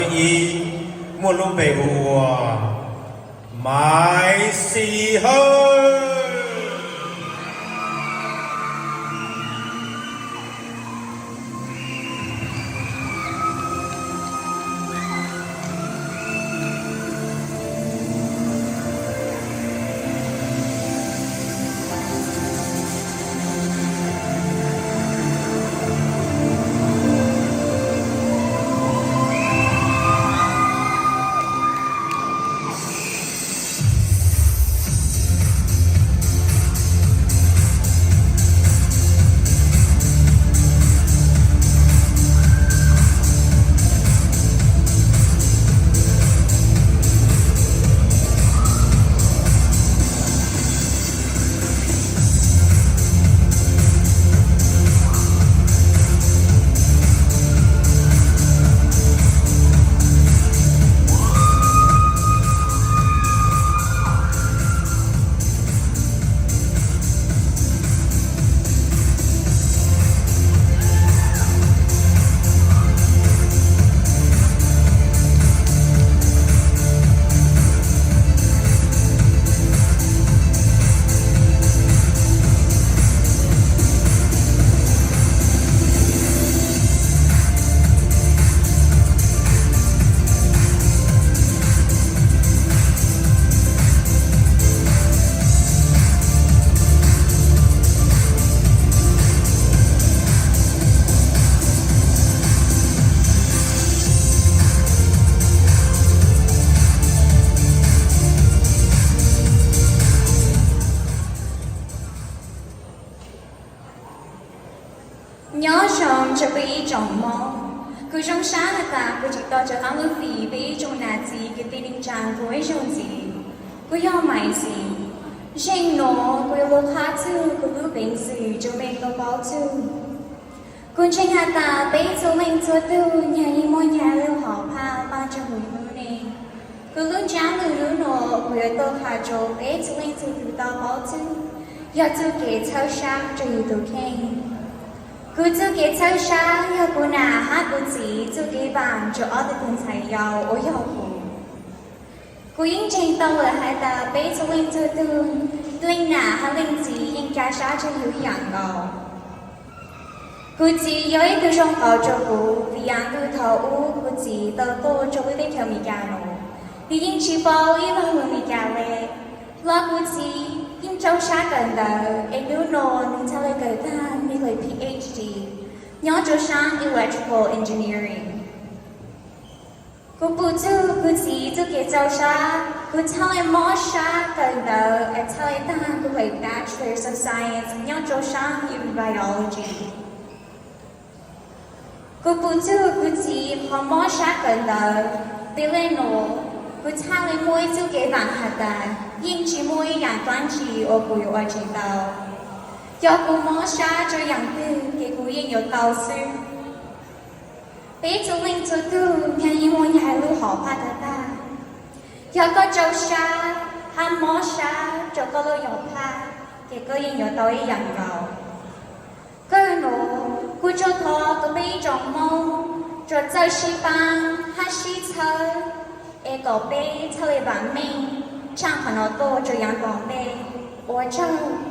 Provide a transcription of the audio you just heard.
Ib muaj lub npe hu ua Maiv Xis Hawj. Nyob zoo rau peb ib tsoom Hmoob, kuv zoo sab has tas kuv tseem tau rov qab lub fim peb ib tsoom nam txiv kwv tij neej tsaa kuv ib zaug ntxiv. Kuv yog Maiv Xis. Zeej nuav kuv yuav lug qha txug kuv lub peev xwm rua mej tau paub txug. Kuv ntseeg has tas peb txhua leej txhua tug nyag yeej muaj nyag lub hom phaj paab ntsug huv hnub neej. Kuv lub ntsab lug hnub nuav kuv yuav tau has rua peb txhua leej txhua tug tau paub txug, yog txuj kev txhawb sab rua yug tug kheej. Kuv txuj kev txhawb sab yog kuv nam hab kuv txiv txuj kev vaam rua ob tug tug ntxhais yau uas yog kuv. Kuv yeej ntseeg tau lawm has tas peb txhua leej txhua tug, leej nam hab leej txiv yeej ca sab rua yug ib yaam nkaus. Kuv txiv yog ib tug zoo qauv rua kuv vim yaam tug thaus ub kuv txiv tau tuaj rua lub teb chaws Amelikas nuav, nws yeej tsi paub ib lo lug Amelikas le. Los kuv txiv yeej rau sab kawm ntawv es nub nuav nws txhaj le kawm taag nws lub PhD nyob rua saab Electrical Engineering. Kuv pum txug kuv txiv txuj kev rau sab, kuv txhaj le mob sab kawm ntawv es txhaj le taag kuv lub Bachelor of Science nyob rua saab Biology. Kuv pum txug kuv txiv qhov mob sab kawm ntawv, vim le nuav kuv txhaj le muaj ib txuj kev vaam has tas yeej tsi muaj ib yaam dlaab tsi uas kuv yuav ua tsi tau. Yog kuv mob sab rua yaam twg ces kuv yeej yuav tau xwb. Peb txhua leej txhua tug nyag yeej muaj nyag lub hom phaj tag tag. Yog koj rau sab hab mob sab rua koj lub hom phaj, ces koj yeej yuav tau ib yaam nkaus. Kawg nuav, kuv tsuas thov kuv peb ib tsoom Moob tsuas txawj sib paab hab sib txhawb, es kom peb txhaj le vaam meej tshaaj qhov nuav tuaj rua yaav tom ntej. Ua tsaug.